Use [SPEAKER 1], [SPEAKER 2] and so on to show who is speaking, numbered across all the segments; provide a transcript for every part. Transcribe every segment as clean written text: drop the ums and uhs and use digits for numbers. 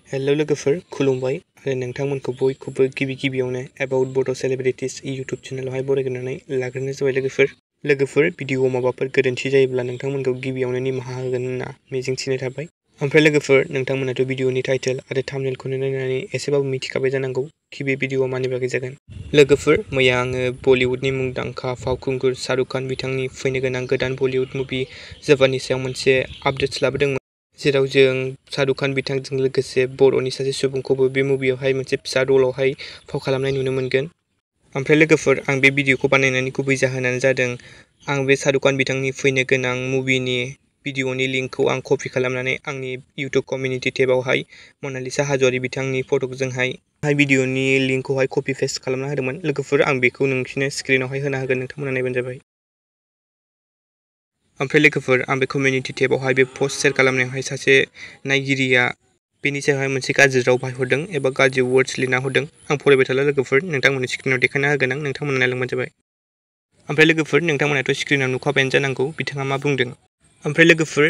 [SPEAKER 1] Hello लोगोफोर खुलुमबाय आरो नोंथांमोनखौ बयखौबो गिबियावनो एबाउट बड' सेलिब्रिटीज यूट्यूब चेनेलावहाय बरायग्रोनानै लाग्रोनाय जाबाय लोगोफोर भिडिअ'आव माबाफोर गोरोन्थि जायोब्ला नोंथांमोनखौ गिबियावनो निमाहा होगोन होनना मिजिंथिनाय थाबाय। ओमफ्राय लोगोफोर नोंथांमोनाथ' भिडिअ'नि टाइटेल आरो थाम्बनेलखौनो नायनानै एसेबाबो मिथिखाबाय जानांगौ कि बे भिडिअ'आ मानि बागै जागोन। लोगोफोर मैया आङो बलिउडनि मुंदांखा फावखुंगुर शाहरुख खान बिथांनि फैनो गोनां गोदान बलिउड मुभि जवाननि सायाव मोनसे आपडेट्स लाबोदोंमोन, जेराव जों शाहरुख खान बिथांजों लोगोसे बर'नि सासे सुबुंखौबो बे मुभियावहाय मोनसे फिसा रलावहाय फाव खालामनाय नुनो मोनगोन। ओमफ्राय लोगोफोर आं बे भिडिअ'खौ बानायनायनि गुबै जाहोनानो जादों आं बे शाहरुख खान बिथांनि फैनो गोनां मुभिनि भिडिअ'नि लिंकखौ आं कपि खालामनानै आंनि इउट्युब कमिउनिटि टेबावहाय मनालिसा हाजवारी बिथांनि फटकजोंहाय भिडिअ'नि लिंकखौहाय कपि पेस्ट खालामना होदोंमोन। लोगोफोर आं बेखौ नोंसिनो स्क्रिनावहाय होना होगोन, नोंथांमोना नायबानो जाबाय। ओमफ्राय लोगोफोर आं बे कमिउनिटि टेबावहाय बे पस्ट शेयार खालामनायावहाय सासे नायगिरिया बेनि सायावहाय मोनसे गाज्रि राव बाहायहरदों एबा गाज्रि वर्ड्स लिरना हरदों। आं फरायबाय थाला लोगोफोर, नोंथांमोननि स्क्रिनाव देखायना होगोन आं, नोंथांमोना नायलांबानो जाबाय। ओमफ्राय लोगोफोर नोंथांमोनाथ' स्क्रिनाव नुखाबायानो जानांगौ बिथाङा मा बुंदों। ओमफ्राय लोगोफोर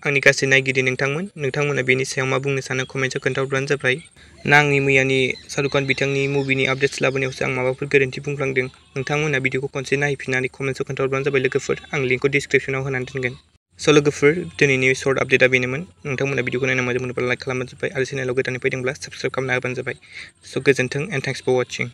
[SPEAKER 1] आंनि गासै नायगिरि नोंथांमोना बेनि सायाव मा बुंनो सानो कमेन्टआव खोन्थाहरब्लानो जाबाय। ना आंनि मैयानि शाहरुख खान बिथांनि मुभिनि आपडेट्स लाबोनायावसो आं माबाफोर गोरोन्थि बुंफ्लांदों, नोंथांमोना भिडिअ'खौ खनसे नायफिननानै कमेन्टआव खोन्थाहरब्लानो जाबाय लोगोफोर। आं लिंकखौ डिसक्रिप्सनाव होनानै दोनगोन। स' लोगोफोर दिनैनि सर्ट आपडेटआ बेनोमोन। नोंथांमोना भिडिअ'खौ नायना मोजां मोनोब्ला लाइक खालामबानो जाबाय आरो चेनेलाव गोदानै फैदोंब्ला साबस्क्राइब खालामना होबानो जाबाय। स' गोजोन्थों एन्ड थेंक्स फर वाचिं।